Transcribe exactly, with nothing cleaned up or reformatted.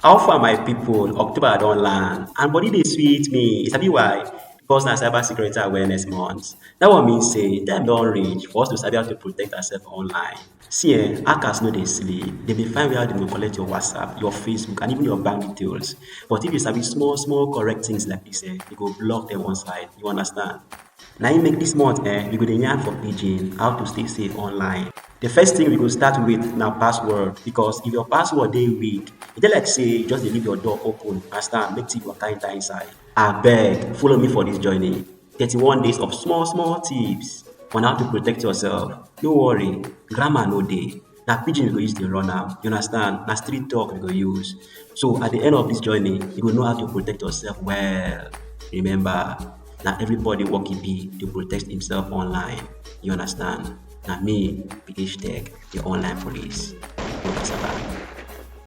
How far, my people? October don land and body dey sweet me. You sabi why? Because na cyber security awareness month. That one mean say time don reach for us to sabi how to protect ourselves online. See, eh, hackers no dey sleep. They dey find where they go collect your WhatsApp, your Facebook, and even your bank details. But if you sabi small, small correct things like this, eh, you go block them one side. You understand? Na im make this month, eh, we go dey yarn for pidgin how to stay safe online. The first thing we go start with na password, because if your password dey weak, e dey like say you just dey leave your door open and stand make thief waka enter inside. Abeg, follow me for this journey. Thirty-one days of small, small tips on how to protect yourself. No worry, grammar no dey. Na pidgin we go use dey run am. You understand? Na street talk we go use. So at the end of this journey, you go know how to protect yourself well. Remember, na everybody work e be to protect himself online. You understand? Na me be H Tech, your online police. No kasala.